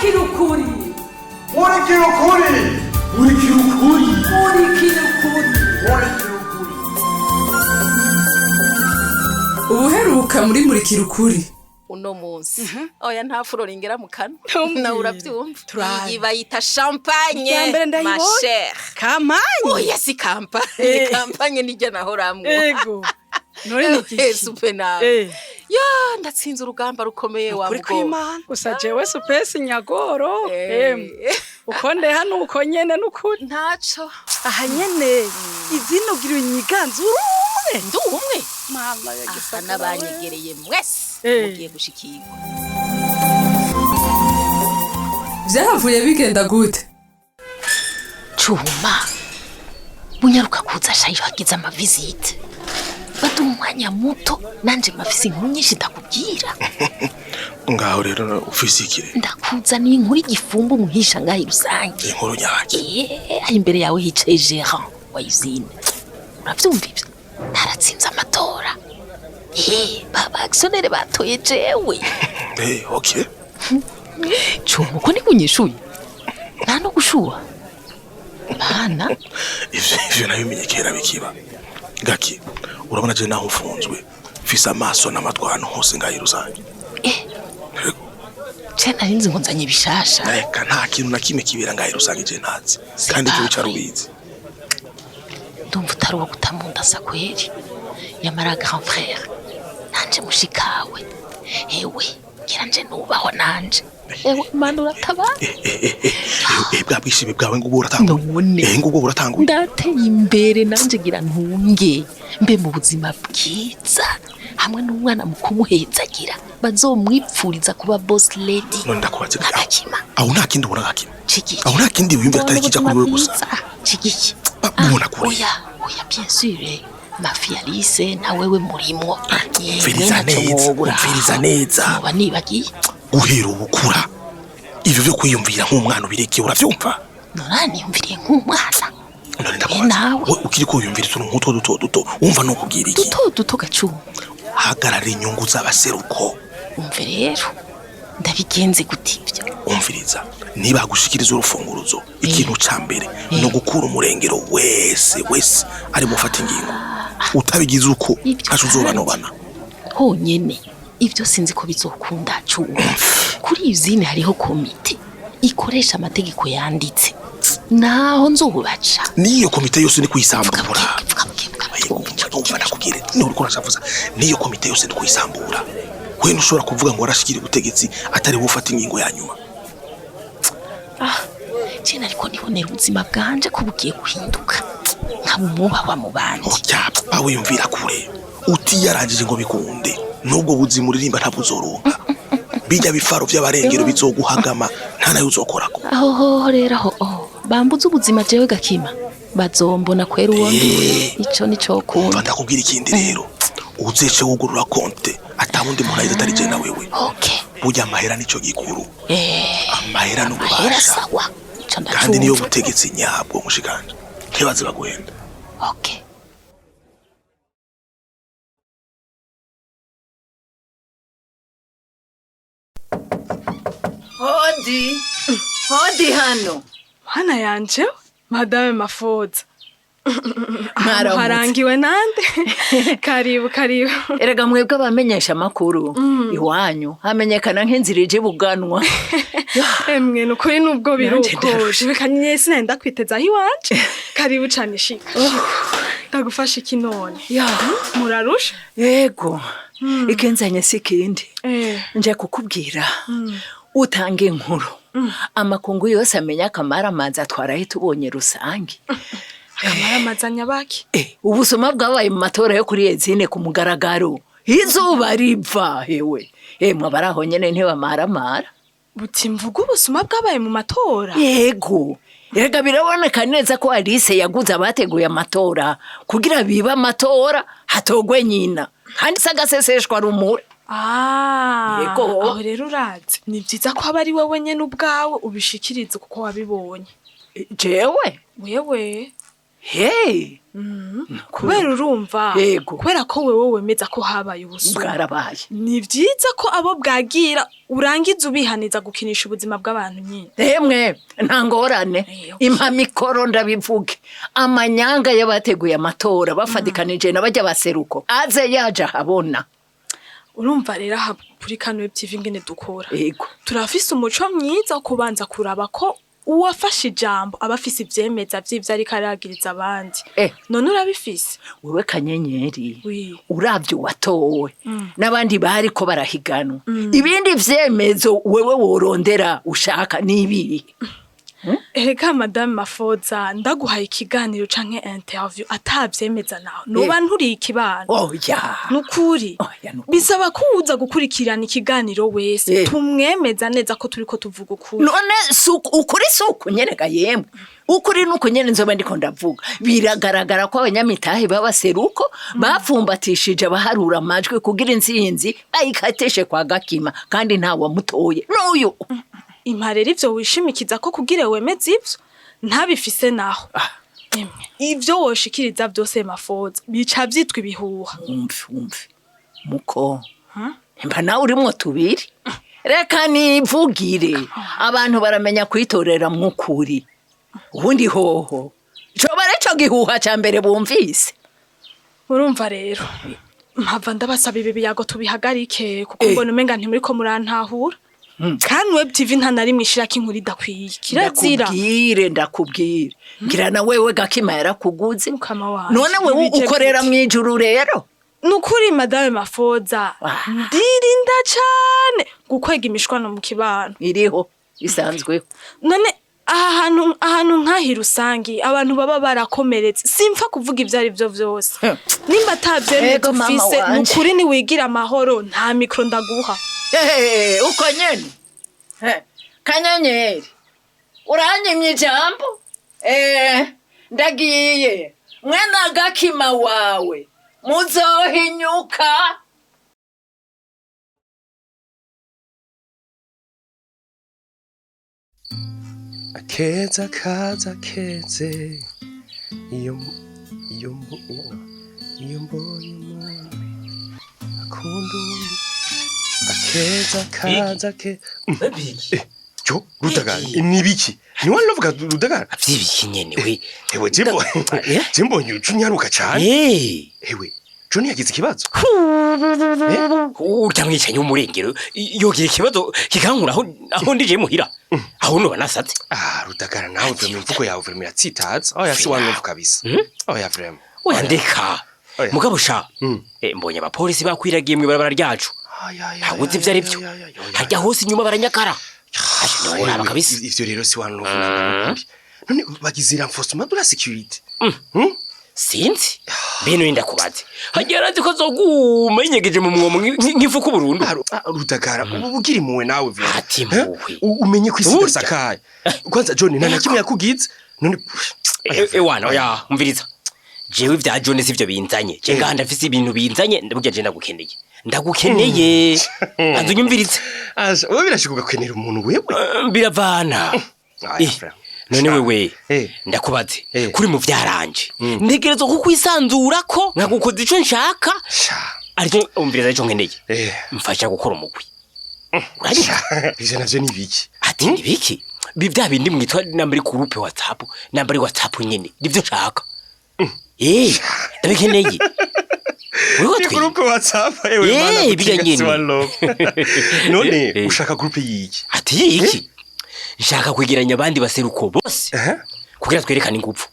Murikira ukuri. Murikira ukuri. Murikira ukuri. Murikira ukuri. Murikira ukuri. Ubuheruka muri Murikira Ukuri. Uno munsi oya, nta furo ringera mu kanwa. Ntumbwire. Nawe urabyumva. Turabe. Iyi bayita champagne. Irya mbere ndayibonye. Ma chère. Kampanye. Oya, si kampanye. Kampanye nijya nahoramwo. Ego, none ni iki? Supe nawe. Ya, ndatsinze urugamba rukomeye wa Kuri mugore. kw'Imana gusa, jewe supesi nyagoro. Emwe, uko ndeha nuko nyene nukuri. Ntaco. Aha nyene izina ugira inyiganzura umwe. Ndi umwe. Mana ya Aha gisagara we. n'abanyegereye mwese mugiye gushikirwa. Vyahavuye bigenda gute? Cuma bunyaruka kuza shayo, hagize ama visites, baduha umwanya muto, nanje mafise inkuru nyinshi ndakubwira. Ngaho rero ufise ikire? Ndakuzaniye inkuru igifumba umuhisha ngaho rusange. Inkuru nyabaki? Aho imbere yawe hicaye gérant wa usine, uravyumva ivyo? Naratsinze amatora. Baba actionnaires batoye jewe. Okay. Cuma, uko niko unyishuye, nta no gushuha bana. Ivyo nabimenye kera bikiba. Gaki, urabona je naho mfunzwe mfise amaso n'amatwi ahantu hose ngaho rusange. Yego. Je narinzi ngo nzanye bishasha. Reka, nta kintu na kimwe kibera ngaho rusange je ntazi, kandi ivyo bicara ubizi. Ndumva utari uwo guta mu nda sa kweri, yamara grand frère nanje mushikawe, ewe ngira nje nubahwa nanje, ewe Mana uratabara. Bwa bwishimi bwawe ngubwo buratanguye. None. Ngubwo buratanguye. Ndateye imbere nanje, ngira ntunge mbe mu buzima bwiza hamwe n'umwana mu kumuhezagira bazomwipfuriza kuba boss lady. None ndakubaze, Agakima. aho nta kindi ubona, Gakima? Cigiki? Aho nta kindi wiyumvira atari kija kuri wewe gusa? Cigiki? Mubona kure. Oya oya, bien sûr, ma fille Alice na wewe murimwo. Umviriza neza, umviriza neza. Muba nibagiye. Guhera ubu ukura, ivyo vyo kwiyumvira nk'umwana ubireke, uravyumva? Nonaniyumviriye nk'umwana? None ndakubaza, Nawe. we ukiri kwiyumvira utuntu nk'utwo duto duto, wumva nokubwira iki? Duto duto, gacuma. Hagarara inyungu z'abaseruko. Umve rero, ndabigenze gute ivyo? Umviriza, niba gushikiriza urufunguruzo, ikintu ca mbere ni ugukura umurengero wese wese ari mufata ingingo. Utabigize uko, Ibyo ntaco uzobanobana. Honyene ibyo sinzi ko bizokunda, cuma. Kuri usine hariho komite ikoresha amategeko yanditse, naho nzobaca. N'iyo komite yose ni kuyisambura. Vuga buke, vuga buke. Umva, ndakubwire, niba uriko urashavuza, n'iyo komite yose ni kuyisambura. We ntushobora kuvuga ngo warashikira ubutegetsi atari wowe ufata ingingo ya nyuma. Jena, ariko nibonera ubuzima bwanje ko bugiye guhinduka, nkaba umwubahwa mu bandi. Oya, wiyumvira kure. Utiyarangije ngo bikunde, nubwo buzima uririmba ntabwo uzoronka. Bijya bifaro vy'abarengero bizoguhagama, nta nayo uzokorako. Aho hoho rero, aho oh, bambuze ubuzima jewe gakima, bazombona kwera uwo ndiwe. Ico nico Umva, kunda. ndakubwira ikindi rero, uzece wugurura konte atawundi muntu ayizi atari je na wewe. Burya amahera nico gikuru. Amahera Amahera. n'ububasha. Sawa, ico Kandi niyo ndacumva. butegetsi nyabwo, mushikanje, ntibaze baguhenda. Okay. Hodi hodi hano. Mana yanje, madame Mafoza! Mwaramutse. Harangiwe nande? Karibu, karibu. Erega mwebwe abamenyesha amakuru, iwanyu hamenyekana nk'inzira ije buganwa. Emwe, nukuri nubwo Nanje biruko ndarusha. reka nyine sinari kwitezaho iwanje. Karibu cane, shika shika. Ndagufasha iki none? Ya. Murarusha. Yego, ikinzanye si ikindi. Nje kukubwira utanga inkuru, amakungu yose amenya akamara amazi atwaraho tubonye rusange. Akamara amazanya baki? Ubusuma bwabaye mu matora yo kuri usine ku mugaragaro, izuba riva. Hewe emwe, abari aho nyene ntibamaramara. Buti mvuga ubusuma bwabaye mu matora? Yego, erega biraboneka neza ko Alice yaguze abateguye amatora kugira bibe amatora hatogwe nyina, kandi se agaseseshwa rumuri. Yego. Aho rero urazi, ni byiza ko aba ari wowe nyene ubwawe ubishikiriza kuko wabibonye. Jewe? Wewe. Hey, Kubera urumva, Yego. kubera ko wewe wemeza ko habaye ubusuma, bwarabaye. Ni vyiza ko abo bwagira urangiza ubihaniza gukinisha ubuzima bw'abantu nyine. Emwe, nta ngorane. Eh, okay. Impa mikoro ndabivuge. Amanyanga y'abateguye amatora bafatikanije na bajya baseruko aze yaje ahabona. Urumva rero, aha kuri Kano Web TV ingene dukora, turafise umuco mwiza wo kubanza kuraba ko uwafashe ijambo aba afise ivyemeza vy'ivyo ariko aragiriza abandi. None urabifise? Wewe Kanyenyeri, Oui. uravye uwatowe n'abandi bariko barahiganwa, ibindi vyemezo wewe worondera ushaka n'ibihe? Erega Madame Mafoza, ndaguhaye ikiganiro canke interview atavyemeza, nawe noba nturiye ikibano. Oya. Nukuri. Oya, nukuri. Bisaba ko uza gukurikirana ikiganiro wese tumwemeza neza ko turiko tuvuga ukuri. None ukuri suku nyene ga yemwe, ukuri nuko nyene nzoba ndiko ndavuga. Biragaragara ko abanyamitahe b'abaseruko bapfumbatishije abaharura amajwi kugira intsinzi bayikatishe kwa Gakima, kandi nta wamutoye n'uyu. Impa rero ivyo wishimikiza ko kugira wemeze ivyo, ntabifise naho. Emwe, ivyo woshikiriza vyose, Mafoza, bica vyitwa ibihuha. Wumve, wumve muko, mba nawe urimwo tubiri. Reka nivugire, abantu baramenya kwitorera mw'ukuri. Ubundi hoho coba arico gihuha ca mbere bumvise. Urumva rero, mpava ndabasaba ibi biyago tubihagarike, kuko mbona umenga ntimuriko murantahura. Kandi Web TV nta na rimwe ishirako inkuru idakwiye, kirazira. Ndakubwire, ndakubwire, ngira na wewe Gakima yarakuguze. Mukama wanje, None wewe ntibije ukorera gute? mw'ijuru rero? Nukuri, Madame Mafoza, Ah. ndirinda cane gukwega imishwano mu kibano. Iriho isanzweho. None aha hantu, ahantu nk'ahi rusangi abantu baba barakomeretse, simpfa kuvuga ivyo ari vyo vyose. Nimba atavyemeza Ego, mama ufise, wanje. nukuri niwigira amahoro, nta mikro ndaguha. Hehe, uko nyene. He, Kanyenyeri, uranyimye ijambo. Ndagiye mwene Gakima wawe muzohinyuka. Akeza kaza keze iyo iyo mbonye umuntu akunda undi, akeza kaza ke. Biki? Cyo Rudagara, ni biki? Ni wari uvuga, Rudagara? Vyibiki nyene we. Ewe, jimbo jimbonye ucunyaruka cyane. Ewe, John yagize ikibazo. Urya mwicanyi w'umurengero yogira ikibazo kikankura aho ndije muhira, aho noba nasatse. Ah, Rudagara, nawe vraiment imvugo yawe vraiment iratsitaza. Oya, si one love kabisa. Oya, vraiment. Oya, ndeka. Oya. Mugabo sha, mbonye abapolisi bakwiragiye mw'ibarabara ryacu, ntabwo uzi ivyo ari byo. Harya hose inyuma baranyakara. Ntiworaba kabisa. Ivyo rero si one love namba nukuri. None bagize renforcement de la sécurité? Sinzi bino, ndakubaze, harya yarazi ko azoguma yinyegeje mu mwomo nk'ifuku burundu? Ah, Rudagara, ubu ugira impuhwe nawe vraiment. Ati impuhwe. Umenye ko isi Burya. idasakaye. Kwanza John nta na kimwe yakugize. None Ewana, oya, umviriza, jewe ivya John sivyo binzanye. Je ngaha ndafise ibintu binzanye. Burya je ndagukeneye, ndagukeneye, anzu unyumvirize. Aje, wowe birashika ugakenera umuntu wewe? Biravana. Aya, frère. None wewe, Eh. ndakubaze, Eh. kuri mu vyaranje ntegerezwa kukwisanzura ko nkagukoza ico nshaka. Sha. Ariko umviriza, ico nkeneye, mfasha gukora umugwi, uranyumva? Ivyo navyo ni biki? Ati ni biki? Bi bya bindi mwitwa namba groupe WhatsApp, namba WhatsApp nyene, nivyo nshaka. Ndabikeneye. Wewe Ni twi groupe WhatsApp, ewe mana. Bijya Gutinga nyene. si one love. None ushaka groupe yiki? Ati iki? Nshaka kwegeranya abandi baseruko bose kugira twerekane ingufu.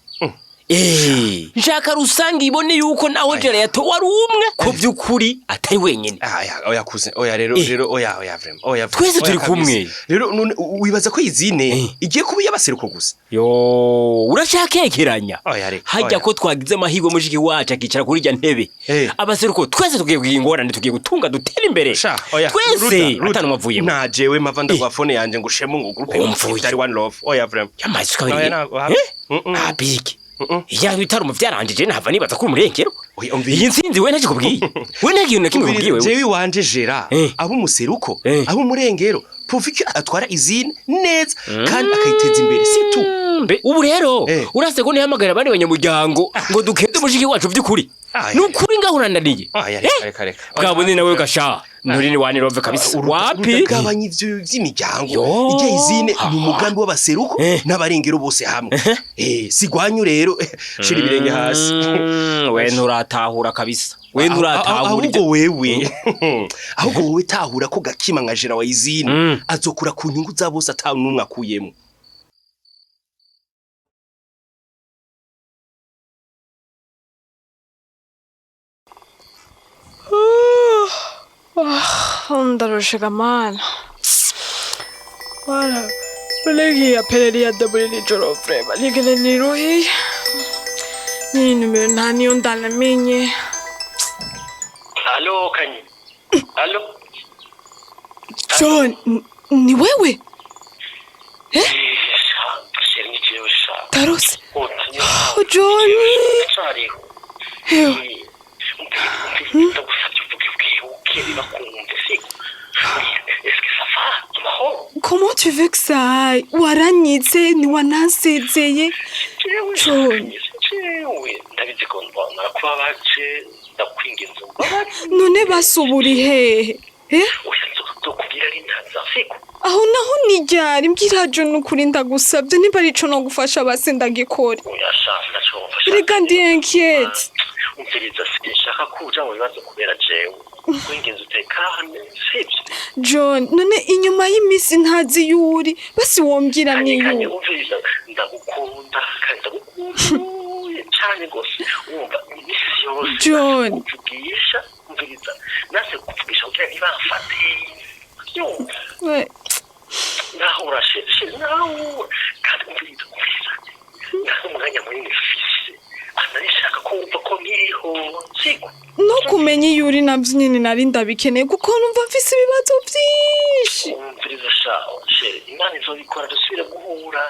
Nshaka rusange ibone yuko naho Jera yato wari umwe, ko by'ukuri atari wenyine. Aya, oya kuze, oya rero, rero oya, oya vraiment, oya vraiment. Twese Oya turi kabisa. kumwe. Rero none wibaza ko izine igiye kuba iyabaseruko gusa? Yo, urashakekeranya. Oya reka. Hajya Oya. ko twagize amahirwe mushiki wacu akicara kuri irya ntebe, abaseruko twese tugiye kugira ingorane, tugiye gutunga dutere imbere. Sha, oya. Twese Ruda, Ruda. atanu wavuyemo. Na jewe mava ndaguha phone yanje ngo ushemo ngo groupe Umvuye. itari one love. Oya vraiment. Yamaye isuka Oya, biri. ntabwo. Abiki iya bitari mu vyaranje, ntava nibaza ko umurengero. Oya, umviriza. Iyi ntsinzi we ntakikubwiye, we nta kintu na kimwe kubwiye wewe. Jewe wanje jera abo umuseruko, abo umurengero, pourvu que atwara izine neza kandi akayiteza imbere, c'est tout. Mbe ubu rero urase ko ntihamagara abandi banyamuryango ngo dukeze mushiki wacu by'ukuri. Nukuri ngaho urananiye. Reka reka. Bwabone nawe gasha. Nturini wanirove kabisa. Wapi? Gabanya ivyo vy'imiryango. Ijya izine ni umugambi w'abaseruko n'abarengero bose hamwe. Sigwanyu rero shira ibirenge hasi. We nturatahura kabisa. We nturatahura. Ahubwo wewe. Ahubwo wowe tahura ko gakima nka jera wa izine azokura ku nyungu za bose ata numwe akuyemo. Ndarushaga mana. Mana, ulegiye apeleli ya double nijoro vrema. Nigene niruhiye. Ni numero nta niyo ndanamenye. Allo Kanyi. Allo. John, ni wewe? Eh? Tarose. Oh, John. Ewe. Comment tu veux que ça aille? Waranyitse ntiwanansezeye. John. None basubura hehe? Eh? Aho naho nijyari mbwira John ukuri ndagusabye niba ari ico nogufasha basi ndagikora. Reka ndi inquiète. Umviriza sinshaka kuja mu bibazo kubera jewe. Kwingenza utekane sivyo. John, none inyuma y'imisi ntazi yuri basi wombwira niyo. Umviriza ndagukunda kandi ndagukunda cyane gose. Wumva imisi yose. John, kuvugisha umviriza nase kuvugisha kugira ntibamfate. We. Nahura shit nawe kandi umviriza umviriza. Nta umwanya munini mfise. Anarishaka kumva ko nkiriho siko. No kumenya iyo uri navyo nyene nari ndabikeneye kuko numva mfise ibibazo vyinshi. Umviriza shaho chérie, Imana izobikora dusubire guhura.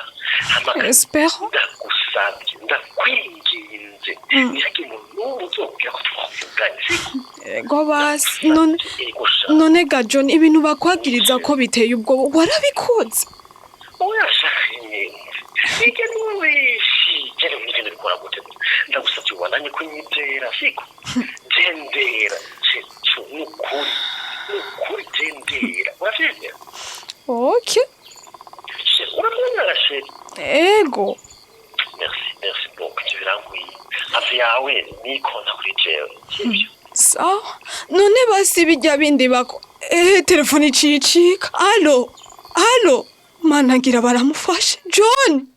Espero. Ndagusabye ndakwinginze ntihagire umuntu n'umwe uzokubwira ko twavuganye siko. Ego basi none none ga John ibintu bakwagiriza ko biteye ubwoba warabikoze. Oya shakanye. Ijya niweshi jere nigende bikora gute ndagusabye ubandanye kunyizera siko. Jendera nukuri nukuri jendera uravyemera? Okay. Uramwemera chérie? Ego. Merci merci beaucoup ivyo birankwiye. Hafi yawe nikonta kuri jewe sivyo? Sawa. None basi bijya bindi bako telefone icicika. Allo allo mana ngira baramufashe John.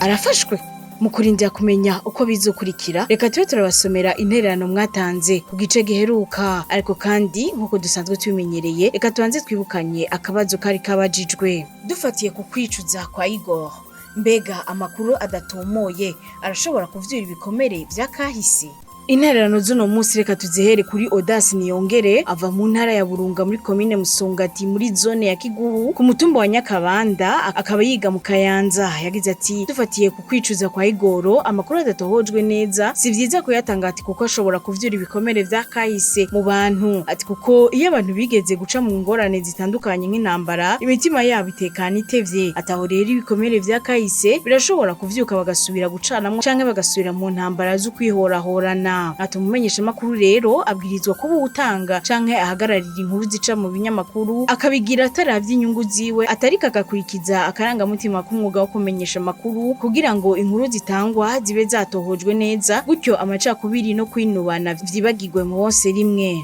Arafashwe mu kurindira kumenya uko bizokurikira. Reka tube turabasomera intererano mwatanze ku gice giheruka, ariko kandi nk'uko dusanzwe tubimenyereye reka tubanze twibukanye akabazo kari kabajijwe dufatiye ku kwicuza kwa Igor. Mbega amakuru adatomoye arashobora kuvyura ibikomere vy'akahise? Intererano z'uno munsi reka tuzihere kuri Audace Niyongere ava mu ntara ya Burunga muri komine Musongati muri zone ya Kiguhu ku mutumba wa Nyakabanda, akaba yiga mu Kayanza. Yagize ati dufatiye ku kwicuza kwa Igoro amakuru adatohojwe neza si vyiza kuyatanga ati kuko ashobora kuvyura ibikomere vy'akahise mu bantu, ati kuko iyo abantu bigeze guca mu ngorane zitandukanye nk'intambara imitima yabo itekana itevye, ataho rero ibikomere vy'akahise birashobora kuvyuka bagasubira gucanamwo canke bagasubira mu ntambara zo kwihorahorana. Ati umumenyesha makuru rero abwirizwa kuba utanga canke ahagararira inkuru zica mu binyamakuru akabigira ataravye inyungu ziwe, atariko agakurikiza akarangamutima k'umwuga wo kumenyesha makuru kugira ngo inkuru zitangwa zibe zatohojwe neza, gutyo amacakubiri no kwinubana vyibagirwe mu bose rimwe.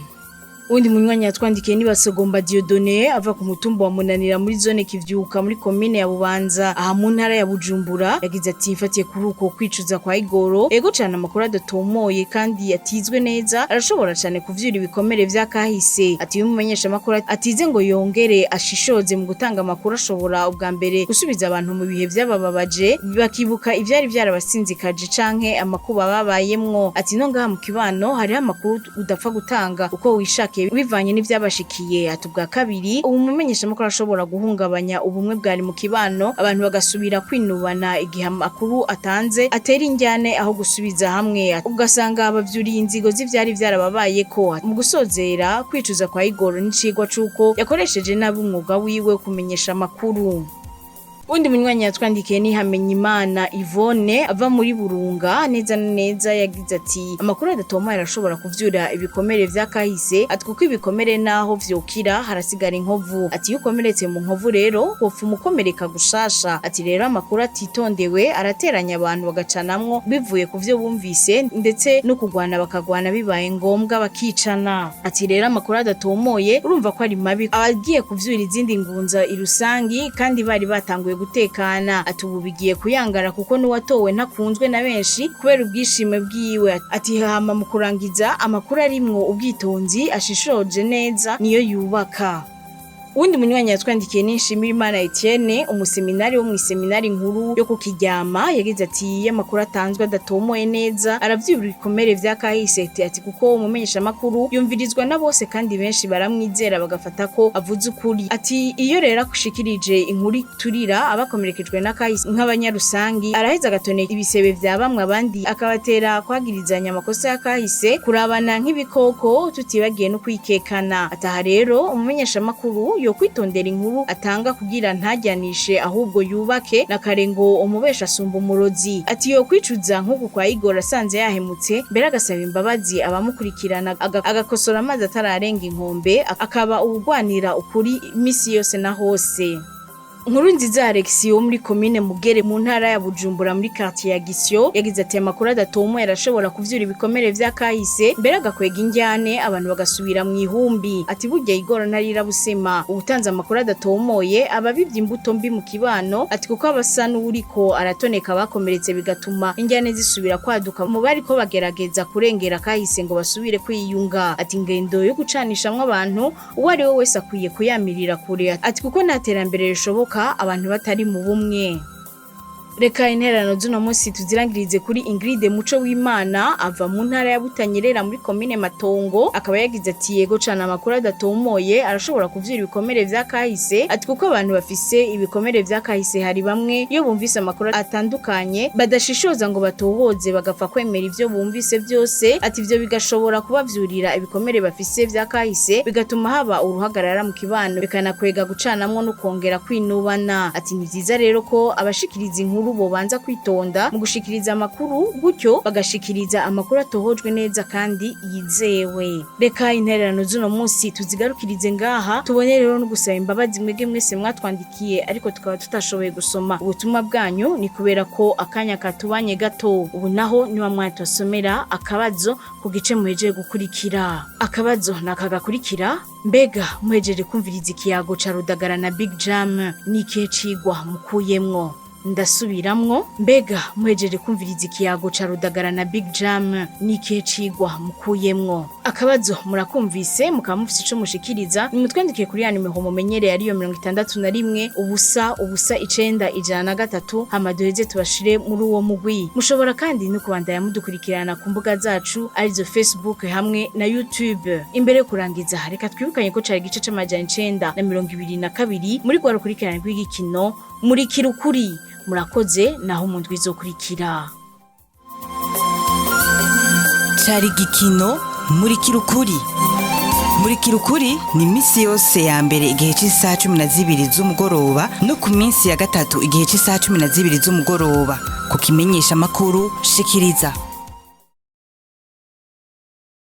Undi munywanyi yatwandikiye ni Basogomba Dieudonné ava ku mutumba wa Munanira muri zone Kivyuka muri komine ya Bubanza aha mu ntara ya Bujumbura. Yagize ati mfatiye kuri uko kwicuza kwa Igoro, ego cyane amakuru adatomoye kandi yatizwe neza arashobora cyane kuvyura ibikomere vy'akahise. Ati iyo umumenyesha makuru atize ngo yongere ashishoze mu gutanga amakuru ashobora ubwa mbere gusubiza abantu mu bihe vyabababaje bakibuka ivyari vyarabasinzikaje canke amakuba babayemwo. Ati no ngaha mu kibano hariho amakuru udapfa gutanga uko wishaka bishakiye bivanye n'ivyabashikiye. Ati ubwa kabiri, ubu umumenyeshamakuru ashobora guhungabanya ubumwe bwari mu kibano, abantu bagasubira kwinubana igihe amakuru atanze atera injyane aho gusubiza hamwe, ugasanga bavyuriye inzigo z'ivyari vyarababayeko. Mu gusozera, kwicuza kwa Igor n'icigwa c'uko yakoresheje nabi umwuga wiwe kumenyesha amakuru. Undi munywanyi yatwandikiye ni Hamenyimana Yvonne ava muri Burunga neza na neza, yagize ati amakuru adatomoye arashobora kuvyura ibikomere vy'akahise, ati kuko ibikomere naho vyokira harasigara inkovu, ati iyo ukomeretse mu nkovu rero wopfa umukomereka gushasha, ati rero amakuru atitondewe arateranya abantu bagacanamwo bivuye ku vyo bumvise, ndetse no kugwana bakagwana bibaye ngombwa bakicana. Ati rero amakuru adatomoye urumva ko ari mabi, abagiye kuvyura izindi ngunza irusangi kandi bari batanguye gutekana. Ati ubu bigiye kuyangara kuko n'uwatowe ntakunzwe na benshi kubera ubwishime bwiwe. Ati hama mu kurangiza, amakuru arimwo ubwitonzi ashishoje neza niyo yubaka. Uwundi munywanyi yatwandikiye ni Nshimirimana Etienne, umuseminari wo mw'iseminari nkuru yo kukiryama, yagize ati iyo amakuru atanzwe adatomoye neza aravyibura ibikomere vya kahise, ati kuko umumenyeshamakuru yumvirizwa na bose kandi benshi baramwizera bagafata ko avuze ukuri. Ati iyo rero akushikirije inkuru iturira abakomerekejwe n'akahise nk'abanyarusangi, araheza agatoneka ibisebe vya bamwe, abandi akabatera kwagirizanya amakosa y'akahise, kurabana nk'ibikoko, tutibagiye no kwikekana. Ataha rero umumenyeshamakuru yo kwitondera inkuru atanga kugira ntajyanishe ahubwo yubake, na kare ngo umubesha asumba umurozi. Ati yo kwicuza nk'uku kwa Igor asanze yahemutse, mbere agasaba imbabazi abamukurikirana, agakosora amazi atararenga inkombe, akaba uwugwanira ukuri imisi yose na hose. Nkuru nziza Alexis wo muri komine Mugere mu ntara ya Bujumbura muri quartier ya Gisyo, yagize ati amakuru adatomoye arashobora kuvyura ibikomere vy'akahise, mbere agakwega injyane, abantu bagasubira mu ihumbi. Ati burya Igor ntarira busema, ubutanze amakuru adatomoye aba bivye imbuto mbi mu kibano, ati kuko abasa n'uriko aratoneka abakomeretse, bigatuma injyane zisubira kwaduka mu bariko bagerageza kurengera akahise ngo basubire kwiyunga. Ati ingendo yo gucanishamwo abantu uwo ari we wese akwiye kuyamirira kure, ati kuko nta terambere rishoboka abantu batari mu bumwe. Reka intererano z'uno munsi tuzirangirize kuri Ingrid Muco w'Imana ava mu ntara ya Butanyerera muri komine Matongo, akaba yagize ati yego cane, amakuru adatomoye arashobora kuvyura ibikomere vy'akahise, ati kuko abantu bafise ibikomere vy'akahise hari bamwe iyo bumvise amakuru atandukanye badashishoza ngo batohoze, bagapfa kwemera ivyo bumvise vyose, ati ivyo bigashobora kubavyurira ibikomere bafise vy'akahise, bigatuma haba uruhagarara mu kibano, bikanakwega gucanamwo no kongera kwinubana. Ati ni vyiza rero ko abashikiriza inkuru bobanza kwitonda mu gushikiriza amakuru, gutyo bagashikiriza amakuru atohojwe neza kandi yizewe. Reka intererano z'uno munsi tuzigarukirize ngaha, tubone rero no gusaba imbabazi mwebwe mwese mwatwandikiye ariko tukaba tutashoboye gusoma ubutumwa bwanyu, ni kubera ko akanya katubanye gato. Ubu naho niwa mwatosomera akabazo ku gice muhejeje gukurikira. Akabazo nakagakurikira: mbega muhejeje kumviriza ikiyago ca Rudagara na Big Jam, ni ikihe cigwa mukuyemwo? Ndasubiramwo: mbega muhejeje kumviriza ikiyago ca Rudagara na Big Jam, ni ikihe cigwa mukuyemwo? Akabazo murakumvise, mukaba mufise ico mushikiriza, nimutwendikiye kuri ya nimero mumenyereye, ariyo 61 0 0 9 103, hama duheze tubashire muri uwo mugwi. Mushobora kandi no kubandanya mudukurikirana ku mbuga zacu, arizo Facebook hamwe na YouTube. Imbere yo kurangiza, reka twibukanye ko cari igice c'922 muri rwa rukurikirane rw'igikino Murikira Ukuri. Murakoze, naho mu ndwi izokurikira. Cari igikino Murikira Ukuri. Murikira Ukuri ni iminsi yose ya mbere igihe cy'isaha 12 z'umugoroba, no ku minsi ya gatatu igihe cy'isaha 12 z'umugoroba, ku kimenyesha amakuru Shikiriza.